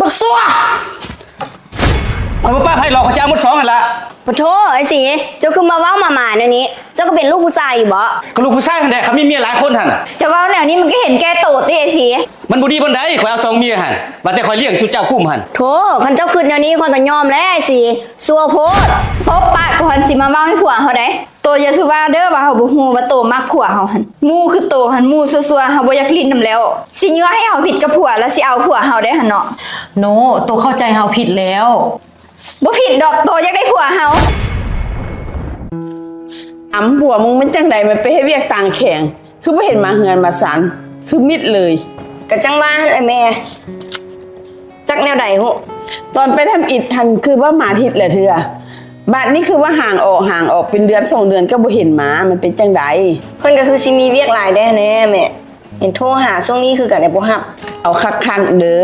ບັກຊົ່ວ! ຂ້ອຍບໍ່ປະໃຜຫຼອກ ຂ້ອຍຈະເອົາໝົດສອງຫັ້ນລະ. ປະໂທ ອ້າຍສີ ເຈົ້າຄືມາເວົ້າໝາໆແນວນີ້? ເຈົ້າກໍເປັນລູກຜູ້ຊາຍຢູ່ບໍ? ກໍລູກຜູ້ຊາຍຫັ້ນແຫຼະ ເຂົາມີເມຍຫຼາຍຄົນຫັ້ນນະ. ເຈົ້າເວົ້າແນວນີ້ມັນກໍເຫັນແກ່ໂຕຕິອ້າຍສີ. ມັນບໍ່ດີບ່ອນໃດ ຂ້ອຍເອົາສອງເມຍຫັ້ນ ວ່າແຕ່ຂ້ອຍລ້ຽງຊຸມເຈົ້າກຸ້ມຫັ້ນ. ໂທ້ ຄັນເຈົ້າຄິດແນວນີ້ ຂ້ອຍກໍຍອມແລ້ວອ້າຍສີ. ຊົ່ວໂພດ. ຕົບປາກກ່ອນ ຊິມາເວົ້າໃຫ້ຜົວເຮົາໄດ໋. ໂຕຢ່າສູ່ວ່າເດີວ່າເຮົາບໍ່ຮູ້ວ່າໂຕມັກຜົວເຮົາຫັ້ນ. ໝູ່ຄືໂຕຫັ້ນໝູ່ຊົ່ວໆ ເຮົາບໍ່ຢາກຫຼິ້ນນຳແລ້ວ. ຊິເຍືອໃຫ້ເຮົາຜິດກັບຜົວ ແລ້ວຊິເອົາຜົວເຮົາໄດ້ຫັ້ນເນາະ. ໂນ ໂຕເຂົ້າໃຈເຮົາຜິດແລ້ວ. ບໍ່ຜິດດອກ ໂຕຢາກໄດ້ຜົວເຮົາ. ອຳ ຜົວມຶງມັນຈັ່ງໃດ ມັນໄປເຮັດວຽກຕ່າງແຂວງ ຄືບໍ່ເຫັນມາເຮືອນມາຊານ ຄືມິດເລີຍ. ກະຈັ່ງວ່າຫັ້ນແຫຼະແມ່ ຈັກແນວໃດຮູ້. ຕອນໄປທຳອິດຫັ້ນ ຄືວ່າມາທິດລະເທື່ອ ບາດນີ້ຄືວ່າຫ່າງອອກ ຫ່າງອອກເປັນເດືອນສອງເດືອນກໍບໍ່ເຫັນມາ ມັນເປັນຈັ່ງໃດ? ເພິ່ນກໍຄືຊິມີວຽກຫຼາຍແດ່ແນ່ແມ່. ເຫັນໂທຫາຊ່ວງນີ້ຄືກັນແຕ່ບໍ່ຮັບ. ເອົາຄັກໆເດີ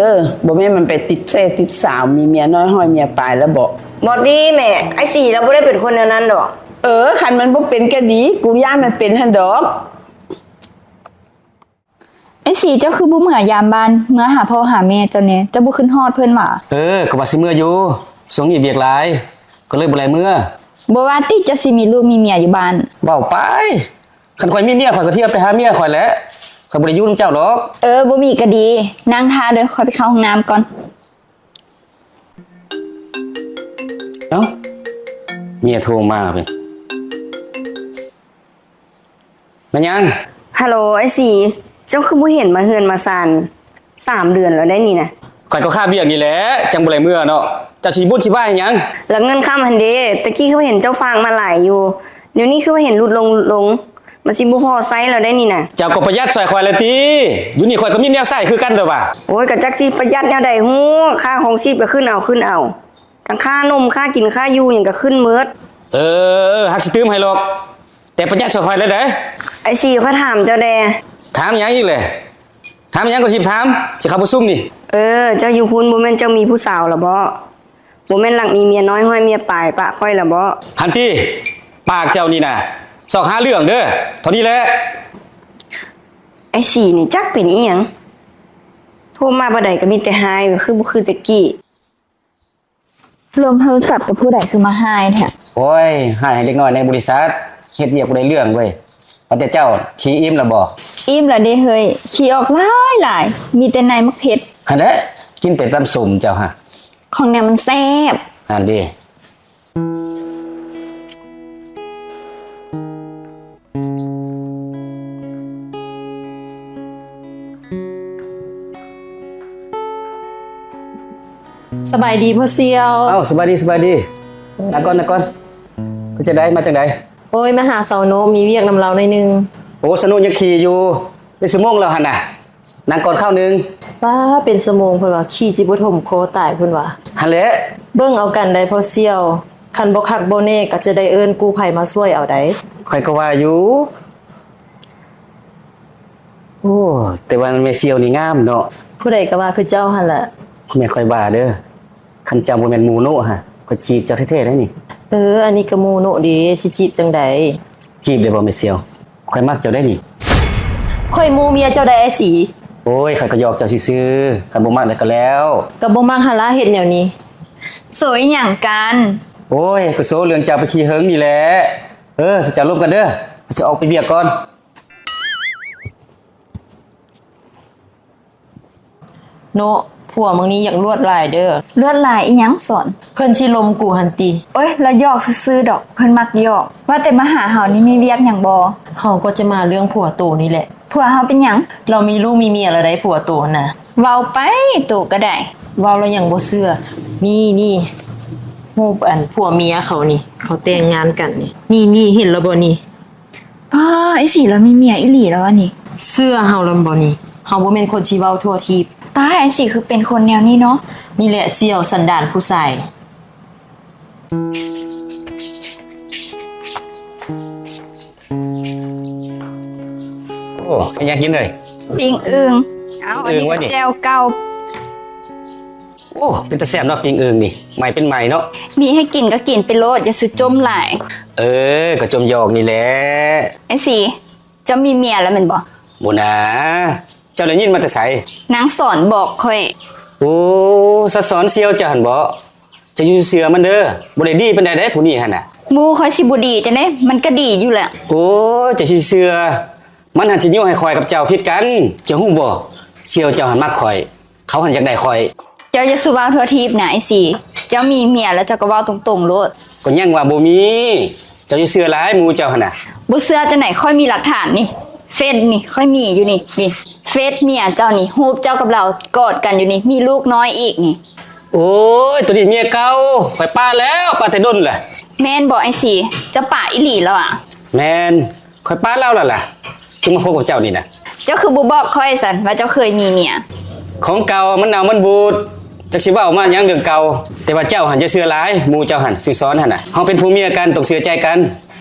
ບໍ່ແມ່ນມັນໄປຕິດແຊຕິດສາວ ມີເມຍນ້ອຍຮ້ອຍເມຍປາຍແລ້ວບໍ? ບໍ່ຕິແມ່ ອ້າຍສີລາວບໍ່ໄດ້ເປັນຄົນແນວນັ້ນດອກ. ເອີ ຄັນມັນບໍ່ເປັນກໍດີ ກູຢ້ານມັນເປັນຫັ້ນດອກ. ອ້າຍສີ ເຈົ້າຄືບໍ່ເມືອຍາມບ້ານ ເມືອຫາພໍ່ຫາແມ່ເຈົ້າແດ່ ເຈົ້າບໍ່ຄຶດຮອດເພິ່ນຫວາ? ເອີ ກໍວ່າຊິເມືອຢູ່ ຊ່ວງນີ້ວຽກຫຼາຍ ກໍເລີຍບໍ່ໄດ້ເມືອ. ບໍ່ວ່າຕິເຈົ້າຊິມີລູກມີເມຍຢູ່ບ້ານ? ເວົ້າໄປ ຄັນຂ້ອຍມີເມຍ ຂ້ອຍກໍທຽວໄປຫາເມຍຂ້ອຍແຫຼະ ຂ້ອຍບໍ່ໄດ້ຢູ່ນຳເຈົ້າດອກ. ເອີ ບໍ່ມີກໍດີ ນັ່ງຖ້າເດີ ຂ້ອຍໄປເຂົ້າຫ້ອງນ້ຳກ່ອນ. ເອົ້າ ເມຍໂທມາເວີຍ ແມ່ນຫຍັງ? ຮັລໂຫຼ ອ້າຍສີ ເຈົ້າຄືບໍ່ເຫັນມາເຮືອນມາຊານ ສາມເດືອນແລ້ວໄດ໋ນີ້ນະ. ຂ້ອຍກໍຄາວຽກນີ້ແຫຼະ ຈັ່ງບໍ່ໄດ້ເມືອເນາະ. ເຈົ້າຊິວຸ່ນຊິວາຍຫຍັງ? ລະເງິນຄຳຫັ້ນເດ ຕະກີ້ຄືວ່າເຫັນເຈົ້າຝາກມາຫຼາຍຢູ່ ດຽວນີ້ຄືວ່າເຫັນຫຼຸດລົງ ຫຼຸດລົງ ມັນຊິບໍ່ພໍໃຊ້ແລ້ວໄດ໋ນີ້ນະ. ເຈົ້າກໍປະຢັດຊ່ອຍຂ້ອຍແຫຼະຕິ ຢູ່ນີ້ຂ້ອຍກໍມີແນວໃຊ້ຄືກັນແລ້ວຫວາ. ໂອ້ຍ ກໍຈັກຊິປະຢັດແນວໃດຮູ້ ຄ່າຄອງຊີບກໍຂຶ້ນເອົາ ຂຶ້ນເອົາ ທັງຄ່ານົມ ຄ່າກິນ ຄ່າຢູ່ຫຍັງກໍຂຶ້ນໝົດ. ເອີ ເອີ ເອີ ຫາກຊິຕື່ມໃຫ້ຫຼອກ ແຕ່ປະຢັດຊ່ອຍຂ້ອຍແລ້ວເດີ. ອ້າຍສີ ຂ້ອຍຖາມເຈົ້າແດ່. ຖາມຫຍັງອີກແຫຼະ? ຖາມຫຍັງກໍຊິຖາມ ຊິເຂົ້າປະຊຸມນີ້. ເອີ ເຈົ້າຢູ່ພຸ້ນ ບໍ່ແມ່ນເຈົ້າມີຜູ້ສາວລະບໍ? ບໍ່ແມ່ນລັກມີເມຍນ້ອຍຮ້ອຍເມຍປາຍປະຂ້ອຍລະບໍ? ຫັ້ນຕິ ປາກເຈົ້ານີ້ນະ ຊອກຫາເລື່ອງເດີ ເທົ່ານີ້ແຫຼະ. ອ້າຍສີນີ້ຈັກເປັນອີ່ຫຍັງ ໂທມາບາດໃດກໍມີແຕ່ຮ້າຍ ຄືບໍ່ຄືແຕ່ກີ້. ລົມໂທລະສັບກັບຜູ້ໃດຄືມາຮ້າຍແທ້? ໂອ້ຍ ຮ້າຍໃຫ້ເດັກນ້ອຍໃນບໍລິສັດ ເຮັດວຽກບໍ່ໄດ້ເລື່ອງເວີຍ. ວ່າແຕ່ເຈົ້າຂີ້ອີ່ມແລ້ວບໍ? ອີ່ມແລ້ວເດເຮີ້ຍ ຂີ້ອອກຫຼາຍໆ ມີແຕ່ໃນໝາກເຜັດ. ຫັ້ນແຫຼະ ກິນແຕ່ຕຳສົ້ມເຈົ້າຫັ້ນ ຂອງແນວມັນແຊບ. ຫັ້ນເດ. ສະບາຍດີພໍ່ສ່ຽວ. ເອົ້າ ສະບາຍດີ ສະບາຍດີ. ນັ່ງກ່ອນ ນັ່ງກ່ອນ. ເປັນຈັ່ງໃດ ມາຈັ່ງໃດ? ໂອ້ຍ ມາຫາສາວໂນ ມີວຽກນຳລາວໜ້ອຍໜຶ່ງ. ໂອ້ ສາວໂນຍັງຂີ່ຢູ່ ເປັນຊົ່ວໂມງແລ້ວຫັ້ນນະ. ນັ່ງກ່ອນຄາວໜຶ່ງ. ປ້າ ເປັນຊົ່ວໂມງເພິ່ນວ່າ ຂີ່ຊິບໍ່ຖົມຄໍຕາຍເພິ່ນວ່າ. ຫັ້ນແຫຼະ. ເບິ່ງເອົາກັນໄດ໋ພໍ່ສ່ຽວ ຄັນບໍ່ຄັກບໍ່ແນ່ກໍຈະໄດ້ເອີ້ນກູ້ໄພມາຊ່ວຍເອົາໄດ໋. ຂ້ອຍກໍວ່າຢູ່. ໂອ້ ແຕ່ວ່າແມ່ສ່ຽວນີ້ງາມເນາະ. ຜູ້ໃດກໍວ່າຄືເຈົ້າຫັ້ນລະ. ແມ່ນຂ້ອຍວ່າເດີ. ຄັນເຈົ້າບໍ່ແມ່ນໝູໂນະຫະ ຂ້ອຍຈີບເຈົ້າແທ້ໆໄດ໋ນີ້. ເອີ ອັນນີ້ກໍໝູໂນະເດ ຊິຈີບຈັ່ງໃດ? ຈີບໄດ້ບໍ່ແມ່ສ່ຽວ? ຂ້ອຍມັກເຈົ້າໄດ໋ນີ້. ຂ້ອຍໝູເມຍເຈົ້າໄດ໋ອ້າຍສີ. ໂອ້ຍ ຂ້ອຍກໍຫຍອກເຈົ້າຊື່ໆ ຄັນບໍ່ມັກແລ້ວກໍແລ້ວ. ກໍບໍ່ມັກຫັ້ນລະ ເຮັດແນວນີ້. ໂຊອີ່ຫຍັງກັນ? ໂອ້ຍ ກໍໂຊເລື່ອງເຈົ້າໄປຂີ້ເຫິງນີ້ແຫຼະ. ເອີ ເຈົ້າລົມກັນເດີ ຂ້ອຍຊິອອກໄປວຽກກ່ອນ. ໂນະ ຜົວມຶງນີ້ຢາກລວດຫຼາຍເດີ. ລວດຫຼາຍອີ່ຫຍັງສອນ? ເພິ່ນຊິລົມກູຫັ້ນຕິ. ໂອ້ຍ ລາວຫຍອກຊື່ໆດອກ ເພິ່ນມັກຫຍອກ. ວ່າແຕ່ມາຫາເຮົານີ້ມີວຽກຫຍັງບໍ່? ເຮົາກໍຈະມາເລື່ອງຜົວໂຕນີ້ແຫຼະ. ຜົວເຮົາເປັນຫຍັງ? ລາວມີລູກມີເມຍແລ້ວໃດ໋ ຜົວໂຕຫັ້ນນະ. ເວົ້າໄປ ໂຕກໍໄດ້. ເວົ້າແລ້ວຍັງບໍ່ເຊື່ອ. ນີ້ໆ ຮູບອັນຜົວເມຍເຂົານີ້ ເຂົາແຕ່ງງານກັນນີ້. ນີ້ໆ ເຫັນແລ້ວບໍ່ນີ້? ປ້າ ອ້າຍສີລາວມີເມຍອີ່ຫຼີແລ້ວວະນີ້. ເຊື່ອເຮົາລຳບໍ່ນີ້? ເຮົາບໍ່ແມ່ນຄົນຊິເວົ້າທົ່ວທີບ. ຕາຍ ອ້າຍສີຄືເປັນຄົນແນວນີ້ເນາະ. ນີ້ແຫຼະສ່ຽວສັນດານຜູ້ຊາຍ. ໂອ້ ເຮັດຫຍັງກິນເອີຍ? ປີ້ງອຶ່ງ. ເອົ້າ ອັນນີ້ ປີ້ງອຶ່ງວະນີ້? ແຈ່ວເກົ່າ. ໂອ້ ເປັນຕາແຊບເນາະ ປີ້ງອຶ່ງນີ້ ໃໝ່ເປັນໃໝ່ເນາະ. ມີໃຫ້ກິນກໍກິນໄປໂລດ ຢ່າສູ່ຈົ່ມຫຼາຍ. ເອີ ກໍຈົ່ມຢອກນີ້ແຫຼະ. ອ້າຍສີ ເຈົ້າມີເມຍແລ້ວແມ່ນບໍ່? ບໍ່ນາ. ເຈົ້າໄດ້ຍິນມາແຕ່ໃສ? ນາງສອນບອກຂ້ອຍ. ໂອ້ ສາວສອນສ່ຽວເຈົ້າຫັ້ນບໍ? ເຈົ້າຢ່າສູ່ເຊື່ອມັນເດີ ບໍ່ໄດ້ດີປານໃດເດ້ຜູ້ນີ້ຫັ້ນນະ. ໝູ່ຂ້ອຍຊິບໍ່ດີຈັ່ງໃດ ມັນກໍດີຢູ່ແຫຼະ. ໂອ້ຍ ເຈົ້າຊິເຊື່ອ ມັນຫັ້ນຊິຍົວໃຫ້ຂ້ອຍກັບເຈົ້າຜິດກັນ. ເຈົ້າຮູ້ບໍ່ ສ່ຽວເຈົ້າຫັ້ນມັກຂ້ອຍ ເຂົາຫັ້ນຢາກໄດ້ຂ້ອຍ. ເຈົ້າຢ່າສູ່ເວົ້າທົ່ວທີບນະອ້າຍສີ ເຈົ້າມີເມຍແລ້ວເຈົ້າກໍເວົ້າຕົງໆໂລດ. ກໍຍັງວ່າບໍ່ມີ ເຈົ້າຢ່າເຊື່ອຫຼາຍໝູ່ເຈົ້າຫັ້ນນະ. ບໍ່ເຊື່ອຈັ່ງໃດ ຂ້ອຍມີຫຼັກຖານນີ້ ເຟສນີ້ ຂ້ອຍມີຢູ່ນີ້ ນີ້ ເຟສເມຍເຈົ້ານີ້ ຮູບເຈົ້າກັບລາວກອດກັນຢູ່ນີ້ ມີລູກນ້ອຍອີກນີ້. ໂອ້ຍ ໂຕນີ້ເມຍເກົ່າ ຂ້ອຍປະແລ້ວ ປະແຕ່ດົນແຫຼະ. ແມ່ນບໍ່ອ້າຍສີ ເຈົ້າປະອີ່ຫຼີແລ້ວຫວາ? ແມ່ນ ຂ້ອຍປະລາວແລ້ວລະ ຈຶ່ງມາຄົບກັບເຈົ້ານີ້ນະ. ເຈົ້າຄືບໍ່ບອກຂ້ອຍຊັ້ນວ່າເຈົ້າເຄີຍມີເມຍ? ຂອງເກົ່າມັນເນົ່າມັນບູດ ຈັກຊິເວົ້າມາຫຍັງເລື່ອງເກົ່າ. ແຕ່ວ່າເຈົ້າຫັ້ນຢ່າເຊື່ອຫຼາຍ ໝູ່ເຈົ້າຫັ້ນຊື່ສອນຫັ້ນນະ. ເຮົາເປັນຜົວເມຍກັນຕ້ອງເຊື່ອໃຈກັນ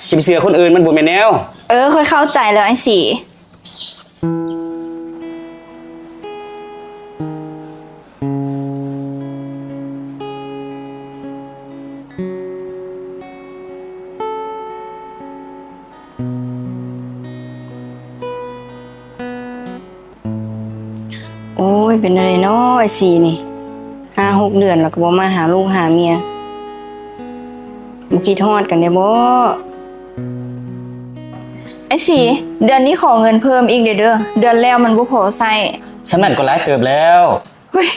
ຊິໄປເຊື່ອຄົນອື່ນມັນບໍ່ແມ່ນແນວ. ເອີ ຂ້ອຍເຂົ້າໃຈແລ້ວອ້າຍສີ. ໂອ້ຍ ເປັນແນວໃດນໍອ້າຍສີນີ້ ຫ້າຫົກເດືອນແລ້ວກໍບໍ່ມາຫາລູກຫາເມຍ ບໍ່ຄິດຮອດກັນແດ່ບໍ? ອ້າຍສີ ເດືອນນີ້ຂໍເງິນເພີ່ມອີກແດ່ເດີ ເດືອນແລ້ວມັນບໍ່ພໍໃຊ້. ສ່ຳນັ້ນກໍຫຼາຍເຕີບແລ້ວ. ເຮີ້ຍ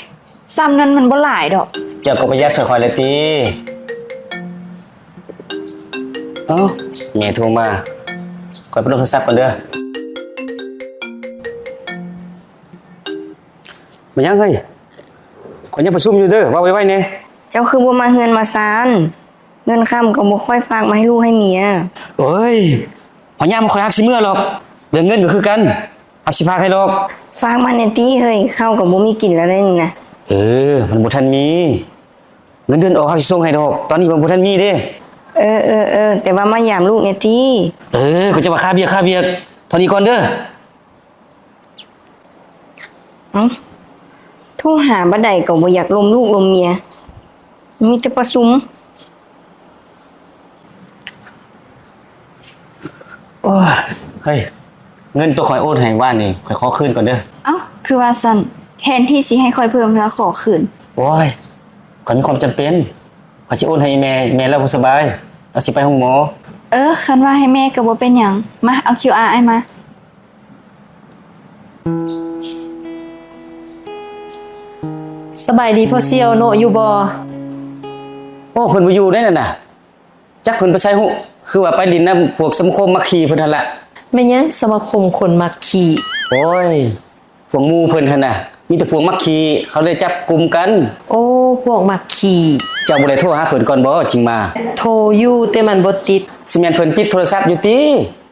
ສ່ຳນັ້ນມັນບໍ່ຫຼາຍດອກ. ເຈົ້າກໍປະຢັດຊ່ວຍຂ້ອຍແຫຼະຕິ. ເອົ້າ ແມ່ໂທມາ ຂ້ອຍໄປລົບໂທລະສັບກ່ອນເດີ. ແມ່ນຫຍັງເຮີ້ຍ? ຂ້ອຍຍັງປະຊຸມຢູ່ເດີ ເວົ້າໄວໆແດ່. ເຈົ້າຄືບໍ່ມາເຮືອນມາຊານ? ເງິນຄ້ຳກໍບໍ່ຄ່ອຍຝາກມາໃຫ້ລູກໃຫ້ເມຍ. ໂອ້ຍ ເອົາຍາມຂ້ອຍຮັກຊິເມືອຫຼອກ ເລື່ອງເງິນກໍຄືກັນ ຮັກຊິຝາກໃຫ້ດອກ. ຝາກມາແດ່ຕິເຮີ້ຍ ເຂົ້າກໍບໍ່ມີກິນແລ້ວເດ້ນີ້ນະ. ເອີ ມັນບໍ່ທັນມີ ເງິນເດືອນອອກ ຮັກຊິສົ່ງໃຫ້ດອກ ຕອນນີ້ມັນບໍ່ທັນມີເດ້. ເອີໆໆ ແຕ່ວ່າມາຢາມລູກແດ່ຕິ. ເອີ ກໍຈະວ່າຄາວຽກ ຄາວຽກ ເທົ່ານີ້ກ່ອນເດີ. ເອົ້າ ໂທຫາບາດໃດກໍບໍ່ຢາກລົມລູກລົມເມຍ ມີແຕ່ປະຊຸມ. ໂອ້ຍ ເຮີ້ຍ ເງິນໂຕຂ້ອຍໂອນໃຫ້ວານນີ້ ຂ້ອຍຂໍຄືນກ່ອນເດີ. ເອົ້າ ຄືວ່າຊັ້ນ ແທນທີ່ຊິໃຫ້ຂ້ອຍເພີ່ມ ລະຂໍຄືນ. ໂອ້ຍ ຂ້ອຍມີຄວາມຈຳເປັນ ຂ້ອຍຊິໂອນໃຫ້ອີ່ແມ່ ອີ່ແມ່ລາວບໍ່ສະບາຍ ລາວຊິໄປໂຮງໝໍ. ເອີ ຄັນວ່າໃຫ້ແມ່ກໍບໍ່ເປັນຫຍັງ ມາ ເອົາຄິວອາອ້າຍມາ. ສະບາຍດີພໍ່ສ່ຽວ ໂນະຢູ່ບໍ່? ໂອ້ ເພິ່ນບໍ່ຢູ່ເດ້ນັ້ນນະ ຈັກເພິ່ນໄປໃສຮູ້ ຄືວ່າໄປຫຼິ້ນນຳພວກສະມາຄົມມັກຂີ້ເພິ່ນຫັ້ນລະ. ແມ່ນຫຍັງສະມາຄົມຄົນມັກຂີ້? ໂອ້ຍ ພວກໝູ່ເພິ່ນຫັ້ນນະ ມີແຕ່ພວກມັກຂີ້ ເຂົາເລີຍຈັບກຸ່ມກັນ. ໂອ້ ພວກມັກຂີ້. ເຈົ້າບໍ່ໄດ້ໂທຫາເພິ່ນກ່ອນບໍ່ຈຶ່ງມາ? ໂທຢູ່ ແຕ່ມັນບໍ່ຕິດ. ຊິແມ່ນເພິ່ນປິດໂທລະສັບຢູ່ຕິ?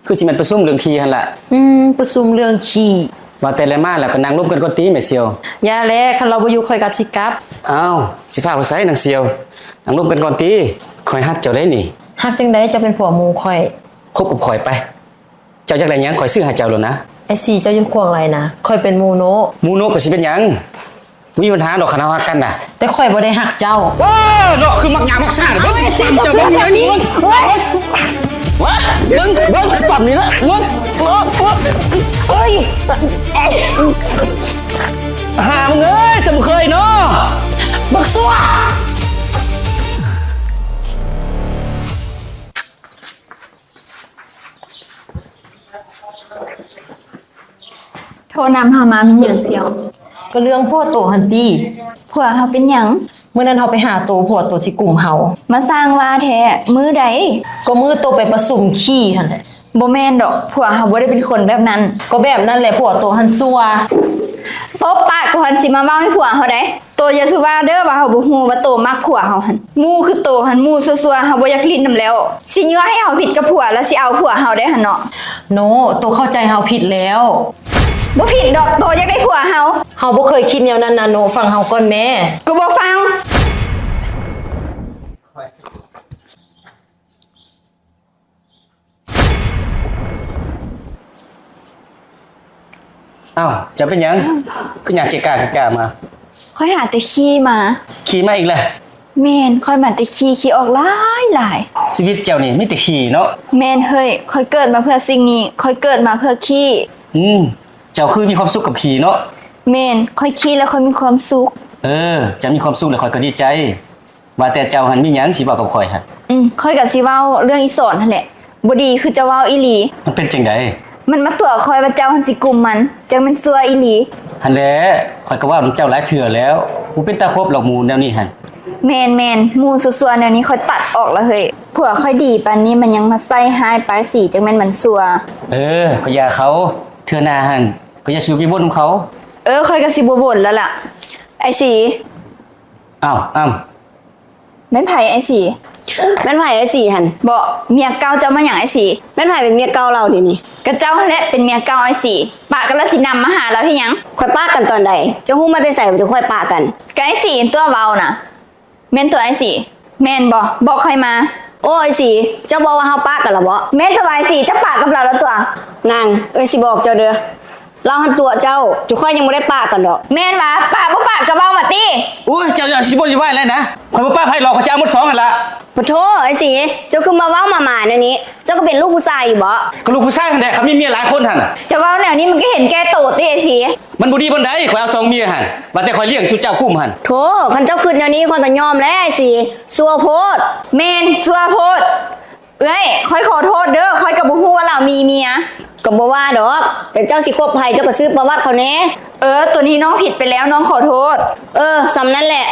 ຄືຊິແມ່ນປະຊຸມເລື່ອງຂີ້ຫັ້ນລະ. ອືມ ປະຊຸມເລື່ອງຂີ້. ວ່າແຕ່ແລະມາແລ້ວກໍນັ່ງລົມກັນກ່ອນຕິແມ່ສ່ຽວ. ຢ່າແລະ ຄັນລາວບໍ່ຢູ່ຂ້ອຍກໍຊິກັບ. ອ້າວ ຊິພາໄປໃສນາງສ່ຽວ? ນັ່ງລົມກັນກ່ອນຕິ ຂ້ອຍຮັກເຈົ້າໄດ໋ນີ້. ຮັກຈັ່ງໃດ ເຈົ້າເປັນຜົວໝູ່ຂ້ອຍ? ຄົບກັບຂ້ອຍໄປ ເຈົ້າຢາກໄດ້ຫຍັງ ຂ້ອຍຊື້ໃຫ້ເຈົ້າໂລດນະ. ອ້າຍສີ ເຈົ້າຢ່າຂວາງຫຼາຍນະ ຂ້ອຍເປັນໝູ່ໂນະ. ໝູ່ໂນະກໍຊິເປັນຫຍັງ? ບໍ່ມີບັນຫາດອກ ຄັນເຮົາຮັກກັນນະ. ແຕ່ຂ້ອຍບໍ່ໄດ້ຮັກເຈົ້າ. ວ້າ ເນາະ ຄືມັກຫຍັງມັກຊາດ ເບິ່ງ ໄອ້ສີ ເຈົ້າເບິ່ງຢູ່ນີ້ ເບິ່ງ ເບິ່ງ ເບິ່ງ ປາບນີ້ນະ ເບິ່ງ ເບິ່ງ ເບິ່ງ ເບິ່ງ ເອີຍ ຫາມຶງເອີຍ ສຳເຄີຍເນາະ ບັກຊົ່ວ. ໂທນຳເຮົາມາມີຫຍັງສ່ຽວ? ກໍເລື່ອງຜົວໂຕຫັ້ນຕິ. ຜົວເຮົາເປັນຫຍັງ? ມື້ນັ້ນເຮົາໄປຫາໂຕ ຜົວໂຕຊິກຸມເຮົາ. ມາສ້າງວ່າແທ້ ມື້ໃດ? ກໍມື້ໂຕໄປປະຊຸມຂີ້ຫັ້ນແຫຼະ. ບໍ່ແມ່ນດອກ ຜົວເຮົາບໍ່ໄດ້ເປັນຄົນແບບນັ້ນ. ກໍແບບນັ້ນແຫຼະ ຜົວໂຕຫັ້ນຊົ່ວ. ຕົບປາກໂຕຫັ້ນ ຊິມາເວົ້າໃຫ້ຜົວເຮົາໃດ. ໂຕຢ່າສູ່ວ່າເດີວ່າເຮົາບໍ່ຮູ້ວ່າໂຕມັກຜົວເຮົາຫັ້ນ. ໝູ່ຄືໂຕຫັ້ນໝູ່ຊົ່ວໆ ເຮົາບໍ່ຢາກຫຼິ້ນນຳແລ້ວ. ຊິຍົວໃຫ້ເຮົາຜິດກັບຜົວ ແລ້ວຊິເອົາຜົວເຮົາໄດ້ຫັ້ນເນາະ. ໂນ ໂຕເຂົ້າໃຈເຮົາຜິດແລ້ວ. ບໍ່ຜິດດອກ ໂຕຢາກໄດ້ຜົວເຮົາ. ເຮົາບໍ່ເຄີຍຄິດແນວນັ້ນນະໂນ ຟັງເຮົາກ່ອນແມ່. ກໍບໍ່ຟັງ. ເ ອ້າວ ເຈົ້າເປັນຫຍັງ? ຄືຫຍັງເກະກະເກະກະມາ? ຂ້ອຍຫາແຕ່ຂີ້ມາ. ຂີ້ມາອີກແລ້ວ? ແມ່ນ, ຂ້ອຍມາແຕ່ຂີ້, ຂີ້ອອກຫຼາຍໆ. ຊີວິດເຈົ້ານີ້ມີແຕ່ຂີ້ເນາະ. ແມ່ນເຮີ້ຍ, ຂ້ອຍເກີດມາເພື່ອສິ່ງນີ້, ຂ້ອຍເກີດມາເພື່ອຂີ້. ອືມ, ເຈົ້າຄືມີຄວາມສຸກກັບຂີ້ເນາະ. ແມ່ນ, ຂ້ອຍຂີ້ແລ້ວຂ້ອຍມີຄວາມສຸກ. ເອີ, ເຈົ້າມີຄວາມສຸກແລ້ວຂ້ອຍກໍດີໃຈ. ວ່າແຕ່ເຈົ້າຫັ້ນມີຫຍັງຊິເວົ້າກັບຂ້ອຍຫັ້ນ? ອືມ, ຂ້ອຍກໍຊິເວົ້າເລື່ອງອີສອນຫັ້ນແຫຼະ. ບໍ່ດີຄືເຈົ້າເວົ້າອີ່ຫຼີ. ມັນເປັນຈັ່ງໃດ? ມັນມາຕົວະຂ້ອຍວ່າເຈົ້າຫັ້ນຊິກຸມມັນ, ຈັກແມ່ນຊົ່ວອີ່ຫຼີ. ຫັ້ນແຫຼະ, ຂ້ອຍກໍເວົ້ານຳເຈົ້າຫຼາຍເທື່ອແລ້ວ, ບໍ່ເປັນຕາຄົບດອກໝູ່ແນວນີ້ຫັ້ນ. ແມ່ນໆ, ໝູ່ຊົ່ວໆແນວນີ້ຂ້ອຍຕັດອອກລະເຮີ້ຍ. ຜົວຂ້ອຍດີປານນີ້ມັນຍັງມາໃສ່ຮ້າຍປ້າຍສີ, ຈັກແມ່ນມັນຊົ່ວ. ເອີ, ກໍຢ່າເຂົາ, ເທື່ອໜ້າຫັ້ນກໍຢ່າສູ່ໄປວົນນຳເຂົາ. ເອີ, ຂ້ອຍກໍຊິບໍ່ວົນແລ້ວລະ ອ້າຍສີ. ອ້າວ ອ້ຳ. ແມ່ນໃຜອ້າຍສີ? ແມ່ນໃຜອ້າຍສີຫັ້ນ? ເບາະ ເມຍເກົ່າເຈົ້າມາຫຍັງອ້າຍສີ? ແມ່ນໃຜເປັນເມຍເກົ່າລາວດຽວນີ້? ກະເຈົ້າຫັ້ນແຫຼະເປັນເມຍເກົ່າອ້າຍສີ. ປະກັນແລ້ວຊິນຳມາຫາລາວເຮັດຫຍັງ? ຂ້ອຍປະກັນຕອນໃດ? ເຈົ້າຮູ້ມາແຕ່ໃສວ່າເຈົ້າຂ້ອຍປະກັນ? ກະອ້າຍສີຕົວະເວົ້ານະ. ແມ່ນຕົວະອ້າຍສີ? ແມ່ນບໍ່? ບອກຂ້ອຍມາ. ໂອ້ ອ້າຍສີ, ເຈົ້າບອກວ່າເຮົາປະກັນລະເບາະ? ແມ່ນຕົວະອ້າຍສີ, ເຈົ້າປະກັບລາວລະຕົວະ. ນາງ, ເອື້ອຍຊິບອກເຈົ້າເດີ້. ລາວຫັ້ນຕົວະເຈົ້າ, ຈຸຂ້ອຍຍັງບໍ່ໄດ້ປະກັນດອກ. ແມ່ນຫວາ? ປະບໍ່ປະກໍເວົ້າມາຕິ. ໂອ້ຍ ເຈົ້າຢ່າຊິວຸ້ນວາຍຫຼາຍນະ, ຂ້ອຍບໍ່ປະໃຜດອກ, ຂ້ອຍຊິເອົາໝົດສອງຫັ້ນລະ. ປະໂທ້ ອ້າຍສີ, ເຈົ້າຄືມາເວົ້າໝາໆແນວນີ້? ເຈົ້າກໍເປັນລູກຜູ້ຊາຍຢູ່ເບາະ? ກໍລູກຜູ້ຊາຍຫັ້ນແຫຼະ, ຄັນມີເມຍຫຼາຍຄົນຫັ້ນ. ເຈົ້າເວົ້າແນວນີ້ມັນກໍເຫັນແກ່ໂຕຕິອ້າຍສີ. ມັນບໍ່ດີປານໃດ, ຂ້ອຍເອົາສອງເມຍຫັ້ນ, ວ່າແຕ່ຂ້ອຍລ້ຽງຊຸມເຈົ້າກຸ້ມຫັ້ນ. ໂທ້, ຄັນເຈົ້າຄິດແນວນີ້ ຂ້ອຍກໍຍອມແຫຼະອ້າຍສີ, ຊົ່ວໂພດ. ແມ່ນ, ຊົ່ວໂພດ. ເອື້ອຍ, ຂ້ອຍຂໍໂທດເດີ້, ຂ້ອຍກໍບໍ່ຮູ້ວ່າລາວມີເມຍ. ກໍບໍ່ວ່າດອກ, ແຕ່ເຈົ້າຊິຄົບໃຜ ເຈົ້າກໍສືບປະຫວັດເຂົາແດ່. ເອີ, ໂຕນີ້ນ້ອງຜິດໄປແລ້ວ, ນ້ອງຂໍໂທດ. ເອີ, ສ່ຳນັ້ນແຫຼະ.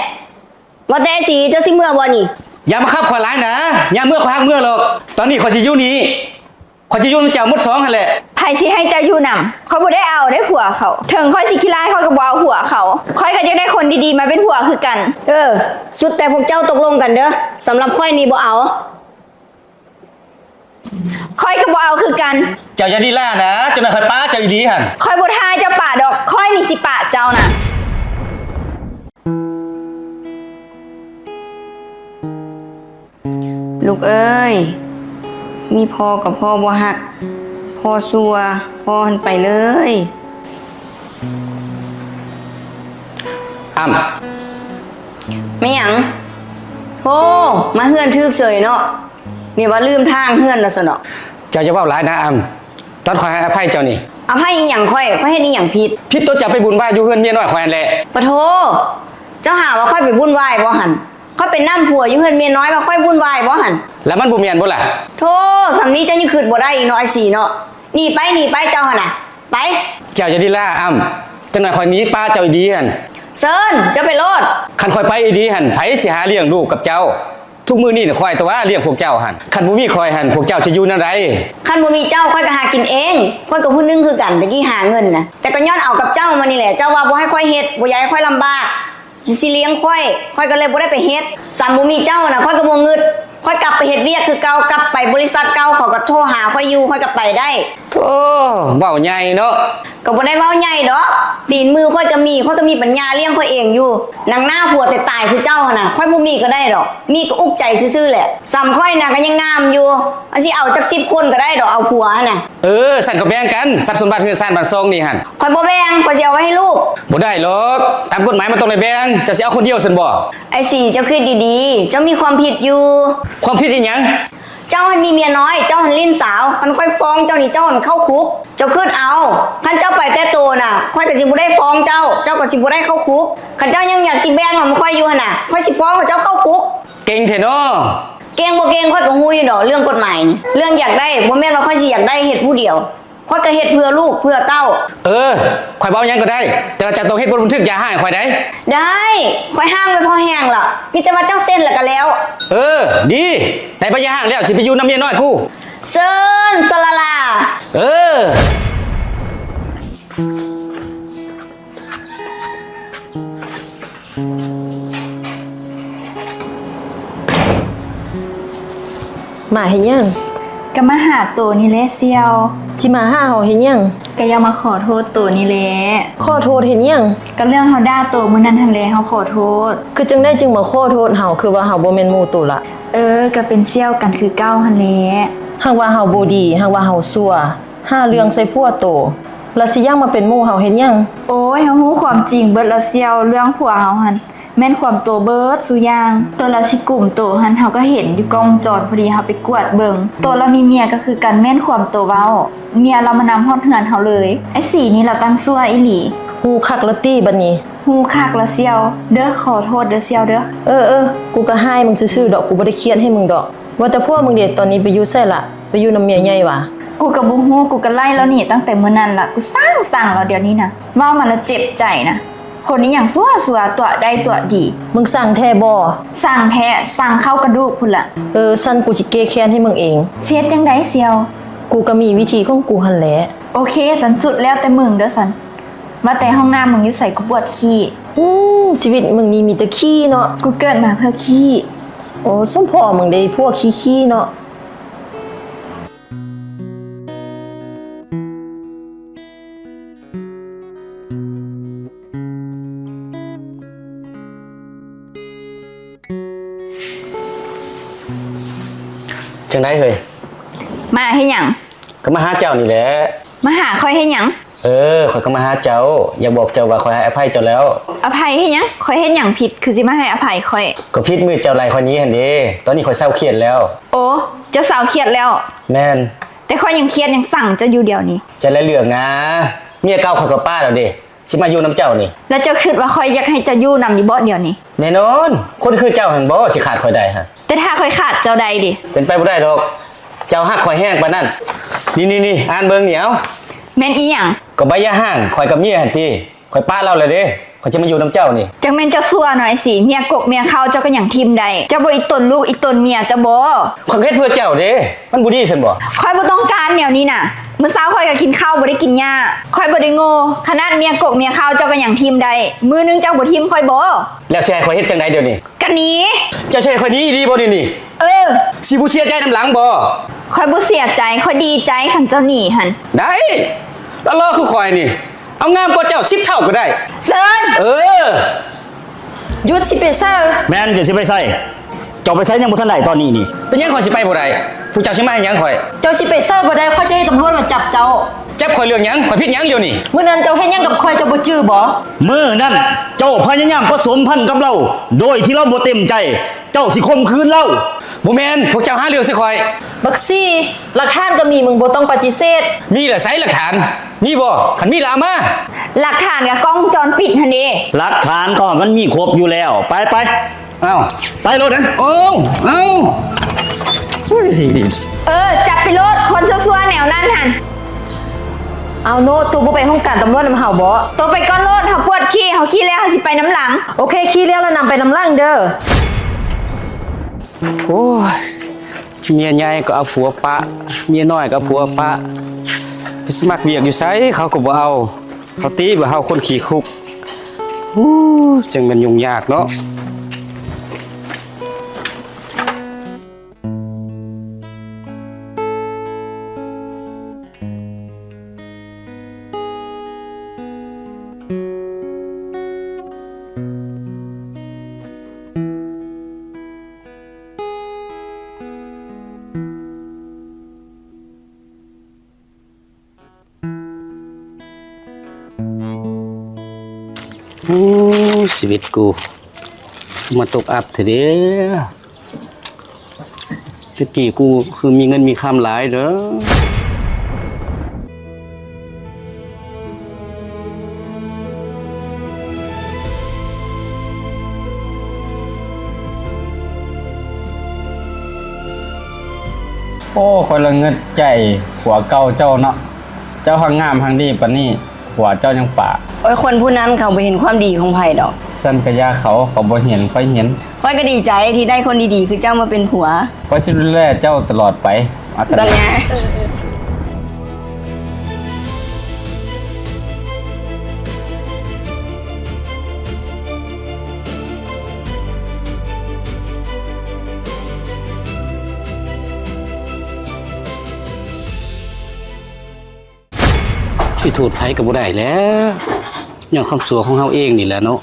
ວ່າແຕ່ອ້າຍສີ, ເຈົ້າຊິເມືອບໍ່ນີ້? ຢ່າມາຂັດຂ້ອຍຫຼາຍນາ, ຍາມເມືອຂ້ອຍຮັກເມືອດອກ. ຕອນນີ້ຂ້ອຍຊິຢູ່ນີ້, ຂ້ອຍຈະຢູ່ນຳເຈົ້າໝົດສອງຫັ້ນແຫຼະ. ໃຜຊິໃຫ້ເຈົ້າຢູ່ນຳ? ຂ້ອຍບໍ່ໄດ້ເອົາເດ້ຜົວເຂົາ. ເຖິງຂ້ອຍຊິຂີ້ລ້າຍ, ຂ້ອຍກໍບໍ່ເອົາຜົວເຂົາ. ຂ້ອຍກໍຢາກໄດ້ຄົນດີໆມາເປັນຜົວຄືກັນ. ເອີ, ສຸດແຕ່ພວກເຈົ້າຕົກລົງກັນເດີ້, ສຳລັບຂ້ອຍນີ້ບໍ່ເອົາ. ຂ້ອຍກໍບໍ່ເອົາຄືກັນ. ເຈົ້າຢ່າລີລານະ, ຈັກໜ້ອຍຂ້ອຍປະເຈົ້າອີ່ຫຼີຫັ້ນ. ຂ້ອຍບໍ່ຖ້າເຈົ້າປະດອກ, ຂ້ອຍນີ້ຊິປະເຈົ້ານະ. ລູກເອີຍ, ມີພໍ່ກໍພໍ່ບໍ່ຮັກ, ພໍ່ຊົ່ວ, ພໍ່ຫັ້ນໄປເລີຍ. ອ້ຳ. ແມ່ນຫຍັງ? ໂທ້, ມາເຮືອນຖືກເສີຍເນາະ. ນີ້ວ່າລືມທາງເຮືອນແລ້ວຊັ້ນເນາະ. ເຈົ້າຢ່າເວົ້າຫຼາຍນາອຳ, ຕອນຂ້ອຍໃຫ້ອະໄພເຈົ້ານີ້. ອະໄພອີ່ຫຍັງຂ້ອຍ? ຂ້ອຍເຮັດອີ່ຫຍັງຜິດ? ຜິດໂຕເຈົ້າໄປວຸ້ນວາຍຢູ່ເຮືອນເມຍນ້ອຍຂ້ອຍຫັ້ນແຫຼະ. ປະໂທ! ເຈົ້າຫາວ່າຂ້ອຍໄປວຸ້ນວາຍບໍ່ຫັ້ນ? ຂ້ອຍໄປນຳຜົວຢູ່ເຮືອນເມຍນ້ອຍວ່າຂ້ອຍວຸ້ນວາຍບໍ່ຫັ້ນ? ແລ້ວມັນບໍ່ແມ່ນບໍ່ລະ? ໂທ້! ສ່ຳນີ້ເຈົ້າຍັງຄິດບໍ່ໄດ້ອີກເນາະ ອ້າຍສີເນາະ. ໜີໄປ, ໜີໄປເຈົ້າຫັ້ນນະ, ໄປ. ເຈົ້າຢ່າລີລາອຳ, ຈັກໜ້ອຍຂ້ອຍໜີປະເຈົ້າອີ່ດີຫັ້ນ. ເຊີນ, ເຈົ້າໄປໂລດ. ຄັນຂ້ອຍໄປອີ່ດີຫັ້ນ, ໃຜຊິຫາລ້ຽງລູກກັບເຈົ້າ? ທຸກມື້ນີ້ນະ ຂ້ອຍແຕ່ວ່າລ້ຽງພວກເຈົ້າຫັ້ນ. ຄັນບໍ່ມີຂ້ອຍຫັ້ນ, ພວກເຈົ້າຈະຢູ່ແນວໃດ? ຄັນບໍ່ມີເຈົ້າ, ຂ້ອຍກໍຫາກິນເອງ. ຂ້ອຍກໍຜູ້ໜຶ່ງຄືກັນ, ແຕ່ກີ້ຫາເງິນນະ, ແຕ່ກໍຍ້ອນເອົາກັບເຈົ້າມານີ້ແຫຼະ. ເຈົ້າວ່າບໍ່ໃຫ້ຂ້ອຍເຮັດ, ບໍ່ຢາກໃຫ້ຂ້ອຍລຳບາກ, ຊິ, ຊິລ້ຽງຂ້ອຍ, ຂ້ອຍກໍເລີຍບໍ່ໄດ້ໄປເຮັດ. ສ່ຳບໍ່ມີເຈົ້ານະ, ຂ້ອຍກໍບໍ່ງຶດ. ຂ້ອຍກັບໄປເຮັດວຽກຄືເກົ່າ, ກັບໄປບໍລິສັດເກົ່າ, ເຂົາກໍໂທຫາຂ້ອຍຢູ່, ຂ້ອຍກໍໄປໄດ້. ໂທ້, ເວົ້າໃຫຍ່ເນາະ. ກໍບໍ່ໄດ້ເວົ້າໃຫຍ່ດອກ, ຕີນມືຂ້ອຍກໍມີ, ຂ້ອຍກໍມີປັນຍາລ້ຽງຂ້ອຍເອງຢູ່. ໜັງໜ້າຜົວແຕ່ຕາຍຄືເຈົ້າຫັ້ນນະ, ຂ້ອຍບໍ່ມີກໍໄດ້ດອກ, ມີກໍອຸກໃຈຊື່ໆແຫຼະ. ສ່ຳຂ້ອຍນະກໍຍັງງາມຢູ່, ມັນຊິເອົາຈັກສິບຄົນກໍໄດ້ດອກ, ເອົາຜົວຫັ້ນນະ. ເອີ, ຊັ້ນກໍແບ່ງກັນ, ຊັບສົມບັດເຮືອນຊານບ້ານຊ່ອງນີ້ຫັ້ນ. ຂ້ອຍບໍ່ແບ່ງ, ຂ້ອຍຊິເອົາໄວ້ໃຫ້ລູກ. ບໍ່ໄດ້ດອກ, ຕາມກົດໝາຍມັນຕ້ອງໄດ້ແບ່ງ, ເຈົ້າຊິເອົາຄົນດຽວຊັ້ນບໍ່? ອ້າຍສີ, ເຈົ້າຄິດດີໆ, ເຈົ້າມີຄວາມຜິດຢູ່. ຄວາມຜິດອີ່ຫຍັງ? ເຈົ້າຫັ້ນມີເມຍນ້ອຍ, ເຈົ້າຫັ້ນຫຼິ້ນສາວ, ຄັນຂ້ອຍຟ້ອງເຈົ້ານີ້ ເຈົ້າຫັ້ນເຂົ້າຄຸກ. ເຈົ້າຄິດເອົາ, ຄັນເຈົ້າໄປແຕ່ໂຕນະ, ຂ້ອຍກໍຊິບໍ່ໄດ້ຟ້ອງເຈົ້າ, ເຈົ້າກໍຊິບໍ່ໄດ້ເຂົ້າຄຸກ. ຄັນເຈົ້າຍັງຢາກຊິແບ່ງນຳຂ້ອຍຢູ່ຫັ້ນນະ, ຂ້ອຍຊິຟ້ອງໃຫ້ເຈົ້າເຂົ້າຄຸກ. ເກັ່ງແທ້ເນາະ. ເກັ່ງບໍ່ເກັ່ງ ຂ້ອຍກໍຮູ້ຢູ່ດອກເລື່ອງກົດໝາຍນີ້. ເລື່ອງຢາກໄດ້, ບໍ່ແມ່ນວ່າຂ້ອຍຊິຢາກໄດ້ເຮັດຜູ້ດຽວ. ຂ້ອຍກໍເຮັດເພື່ອລູກເພື່ອເຕົ້າ. ເອີ, ຂ້ອຍເວົ້າຫຍັງກໍໄດ້, ແຕ່ວ່າເຈົ້າຕ້ອງເຮັດບົດບັນທຶກຢ່າຮ້າງໃຫ້ຂ້ອຍໄດ໋. ໄດ້, ຂ້ອຍຮ້າງໄວ້ພໍແຮງລະ, ມີແຕ່ວ່າເຈົ້າເຊັນລະກໍແລ້ວ. ເອີ, ດີ, ໄດ້ໃບຢ່າຮ້າງແລ້ວ, ຊິໄປຢູ່ນຳເມຍນ້ອຍກູ. ເຊີນ, ສະລະລາ. ເອີ. ມາເຮັດຫຍັງ? ກໍມາຫາໂຕນີ້ແຫຼະສ່ຽວ. ຊິມາຫາເຮົາເຮັດຫຍັງ? ກໍຢາກມາຂໍໂທດໂຕນີ້ແຫຼະ. ຂໍໂທດເຮັດຫຍັງ? ກໍເລື່ອງເຮົາດ່າໂຕມື້ນັ້ນຫັ້ນແຫຼະ, ເຮົາຂໍໂທດ. ຄືຈັ່ງໃດຈຶ່ງມາຂໍໂທດເຮົາ? ຄືວ່າເຮົາບໍ່ແມ່ນໝູ່ໂຕລະ? ເອີ, ກໍເປັນສ່ຽວກັນຄືເກົ່າຫັ້ນແຫຼະ. ຫາກວ່າເຮົາບໍ່ດີ, ຫາກວ່າເຮົາຊົ່ວ, ຫາເລື່ອງໃສ່ຜົວໂຕ, ລະຊິຍັງມາເປັນໝູ່ເຮົາເຮັດຫຍັງ? ໂອ້ຍ ເຮົາຮູ້ຄວາມຈິງເບິດລະສ່ຽວ, ເລື່ອງຜົວເຮົາຫັ້ນແມ່ນຄວາມຕົວເບິດສູ່ຢ່າງ. ຕົວລະຊິກຸມໂຕຫັ້ນ ເຮົາກໍເຫັນຢູ່ກ້ອງວົງຈອນ, ພໍດີເຮົາໄປກວດເບິ່ງ. ຕົວລະມີເມຍກໍຄືກັນ, ແມ່ນຄວາມຕົວເວົ້າ, ເມຍລະມານຳຮອດເຮືອນເຮົາເລີຍ. ໄອ້ສີນີ້ລະຕັ້ງຊົ່ວອີ່ຫຼີ. ຮູ້ຄັກລະຕິບັດນີ້? ຮູ້ຄັກລະສ່ຽວເດີ, ຂໍໂທດເດີສ່ຽວເດີ. ເອີໆ ກູກໍຮ້າຍມຶງຊື່ໆດອກ, ກູບໍ່ໄດ້ຄຽດໃຫ້ມຶງດອກ. ວ່າແຕ່ຜົວມຶງເດ ຕອນນີ້ໄປຢູ່ໃສລະ? ໄປຢູ່ນຳເມຍໃຫຍ່ຫວາ? ກູກໍບໍ່ຮູ້, ກູກໍໄລ່ລາວໜີຕັ້ງແຕ່ມື້ນັ້ນລະ, ກູຊັງຊັງລາວດຽວນີ້ນະ. ເວົ້າມາລະເຈັບໃຈນະ, ຄົນອີ່ຫຍັງຊົ່ວໆ ຕົວະໄດ້ຕົວະດີ. ມຶງຊັງແທ້ບໍ່? ຊັງແທ້, ຊັງເຂົ້າກະດູກພຸ້ນລະ. ເອີ ຊັ້ນກູຊິແກ້ແຄ້ນໃຫ້ມຶງເອງ. ຊິເຮັດຈັ່ງໃດສ່ຽວ? ກູກໍມີວິທີຂອງກູຫັ້ນແຫຼະ. ໂອເຄ, ຊັ້ນສຸດແລ້ວແຕ່ມຶງເດີຊັ້ນ. ວ່າແຕ່ຫ້ອງນ້ຳມຶງຢູ່ໃສ? ກູປວດຂີ້. ອືມ ຊີວິດມຶງນີ້ມີແຕ່ຂີ້ເນາະ. ກູເກີດມາເພື່ອຂີ້. ໂອ້ ສົມພໍມຶງໄດ້ຜົວຂີ້ໆເນາະ. ຈັ່ງໃດເຮີ້ຍ? ມາເຮັດຫຍັງ? ກໍມາຫາເຈົ້ານີ້ແຫຼະ. ມາຫາຂ້ອຍເຮັດຫຍັງ? ເອີ ຂ້ອຍກໍມາຫາເຈົ້າ, ຢາກບອກເຈົ້າວ່າຂ້ອຍໃຫ້ອະໄພເຈົ້າແລ້ວ. ອະໄພເຮັດຫຍັງ? ຂ້ອຍເຮັດຫຍັງຜິດ ຄືຊິມາໃຫ້ອະໄພຂ້ອຍ? ກໍຜິດມື້ເຈົ້າໄລ່ຂ້ອຍໜີຫັ້ນເດ. ຕອນນີ້ຂ້ອຍເຊົາຄຽດແລ້ວ. ໂອ້ ເຈົ້າເຊົາຄຽດແລ້ວ? ແມ່ນ. ແຕ່ຂ້ອຍຍັງຄຽດ ຍັງຊັງເຈົ້າຢູ່ດຽວນີ້. ເຈົ້າຫຼາຍເລື່ອງນະ, ເມຍເກົ່າຂ້ອຍກໍປະແລ້ວເດ, ຊິມາຢູ່ນຳເຈົ້ານີ້. ແລ້ວເຈົ້າຄິດວ່າຂ້ອຍຢາກໃຫ້ເຈົ້າຢູ່ນຳຢູ່ບໍ່ດຽວນີ້? ແນ່ນອນ, ຄົນຄືເຈົ້າຫັ້ນບໍ່ຊິຂາດຂ້ອຍໄດ້ຫັ້ນ. ແຕ່ຖ້າຂ້ອຍຂາດເຈົ້າໄດ້ເດ? ເປັນໄປບໍ່ໄດ້ດອກ, ເຈົ້າຮັກຂ້ອຍແຮງປານນັ້ນ. ນີ້ໆໆ ອ່ານເບິ່ງນີ້ ເອົາ. ແມ່ນອີຫຍັງ? ກໍໃບຢ່າຮ້າງຂ້ອຍກັບເມຍຫັ້ນຕິ. ຂ້ອຍປະລາວແລ້ວເດ້, ຂ້ອຍຈະມາຢູ່ນຳເຈົ້ານີ້. ຈັກແມ່ນເຈົ້າຊົ່ວເນາະໄອ້ສີ, ເມຍກົກເມຍເຄົ້າເຈົ້າກໍຍັງຖິ້ມໄດ້. ເຈົ້າບໍ່ອີ່ຕົນລູກອີ່ຕົນເມຍເຈົ້າບໍ? ຂ້ອຍກໍເຮັດເພື່ອເຈົ້າເດ້, ມັນບໍ່ດີຊັ້ນບໍ? ຂ້ອຍບໍ່ຕ້ອງການແນວນີ້ນະ. ມື້ເຊົ້າຂ້ອຍກໍກິນເຂົ້າບໍ່ໄດ້ກິນຫຍ້າ, ຂ້ອຍບໍ່ໄດ້ໂງ່. ຂະໜາດເມຍກົກເມຍເຄົ້າເຈົ້າກໍຍັງຖິ້ມໄດ້, ມື້ໜຶ່ງເຈົ້າບໍ່ຖິ້ມຂ້ອຍບໍ? ແລ້ວຊິໃຫ້ຂ້ອຍເຮັດຈັ່ງໃດດຽວນີ້? ກະໜີ. ເຈົ້າຊິໃຫ້ຂ້ອຍໜີອີ່ຫຼີບໍ່ດຽວນີ້? ເອີ. ຊິບໍ່ເສຍໃຈນຳຫຼັງບໍ? ຂ້ອຍບໍ່ເສຍໃຈ, ຂ້ອຍດີໃຈຄັນເຈົ້າໜີຫັ້ນ. ໄດ້. ຫຼໍ່ໆຄືຂ້ອຍນີ້ ເອົາງາມກວ່າເຈົ້າສິບເທົ່າກໍໄດ້. ເຊີນ. ເອີ. ຢຸດ, ຊິໄປໃສ? ແມ່ນ, ເຈົ້າຊິໄປໃສ? ເຈົ້າໄປໃສຍັງບໍ່ທັນໄດ້ຕອນນີ້ນີ້. ເປັນຫຍັງຂ້ອຍຊິໄປບໍ່ໄດ້? ພວກເຈົ້າຊິມາເຮັດຫຍັງຂ້ອຍ? ເຈົ້າຊິໄປໃສບໍ່ໄດ້, ຂ້ອຍຈະໃຫ້ຕຳຫຼວດມາຈັບເຈົ້າ. ຈັບຂ້ອຍເລື່ອງຫຍັງ? ຂ້ອຍຜິດຫຍັງດຽວນີ້? ມື້ນັ້ນເຈົ້າເຮັດຫຍັງກັບຂ້ອຍ, ເຈົ້າບໍ່ຈື່ບໍ? ມື້ນັ້ນເຈົ້າພະຍາຍາມປະສົມພັນກັບລາວໂດຍທີ່ລາວບໍ່ເຕັມໃຈ. ເຈົ້າຊິຂົ່ມຂືນລາວ? ບໍ່ແມ່ນ, ພວກເຈົ້າຫາເລື່ອງໃສ່ຂ້ອຍ. ບັກສີ, ຫຼັກຖານກໍມີ, ມຶງບໍ່ຕ້ອງປະຕິເສດ. ມີລະໃສຫຼັກຖານ? ມີບໍ່? ຄັນມີລະເອົາມາ. ຫຼັກຖານກໍກ້ອງວົງຈອນປິດຫັ້ນເດ. ຫຼັກຖານກໍມັນມີຄົບຢູ່ແລ້ວ. ໄປ, ໄປ. ເອົ້າ. ໄປໂລດນະ. ເອົ້າ, ເອົ້າ. ເອີ, ຈັບໄປໂລດ, ຄົນຊົ່ວໆແນວນັ້ນຫັ້ນ. ເອົາໂນດ, ໂຕບໍ່ໄປຫ້ອງການຕຳຫຼວດນຳເຮົາບໍ? ໂຕໄປກ່ອນໂລດ, ເຮົາປວດຂີ້, ເຮົາຂີ້ແລ້ວເຮົາຊິໄປນຳຫຼັງ. ໂອເຄ, ຂີ້ແລ້ວລະນຳໄປນຳຫຼັງເດີ. ໂອ້ຍ, ເມຍໃຫຍ່ກໍເອົາຜົວປະ, ເມຍນ້ອຍກໍເອົາຜົວປະ, ໄປສະໝັກວຽກຢູ່ໃສເຂົາກໍບໍ່ເອົາ, ເຂົາຕິວ່າເຮົາຄົນຂີ້ຄຸກ. ໂອ້, ຈັ່ງແມ່ນຫຍຸ້ງຍາກເນາະ. ໂອ້ ຊີວິດກູ ມາຕົກອັບແທ້ເດ. ແຕ່ກີ້ກູຄືມີເງິນມີຄຳຫຼາຍເດີ. ໂອ້ ຂ້ອຍລະງຶດໃຈຜົວເກົ່າເຈົ້າເນາະ, ເຈົ້າຮັກງາມຮັກດີປານນີ້ ຜົວເຈົ້າຍັງປະ. ໂອ້ຍ ຄົນຜູ້ນັ້ນເຂົາບໍ່ເຫັນຄວາມດີຂອງໃຜດອກ. ຊັ້ນກະຢ່າເຂົາ, ເຂົາບໍ່ເຫັນ, ຂ້ອຍເຫັນ. ຂ້ອຍກໍດີໃຈທີ່ໄດ້ຄົນດີໆຄືເຈົ້າມາເປັນຜົວ. ຂ້ອຍຊິດູແລເຈົ້າຕະຫຼອດໄປ. ສັນຍາ. ຊິໂທດໃຜກໍບໍ່ໄດ້ແຫຼະ, ຍ້ອນຄວາມຊົ່ວຂອງເຮົາເອງນີ້ແຫຼະເນາະ.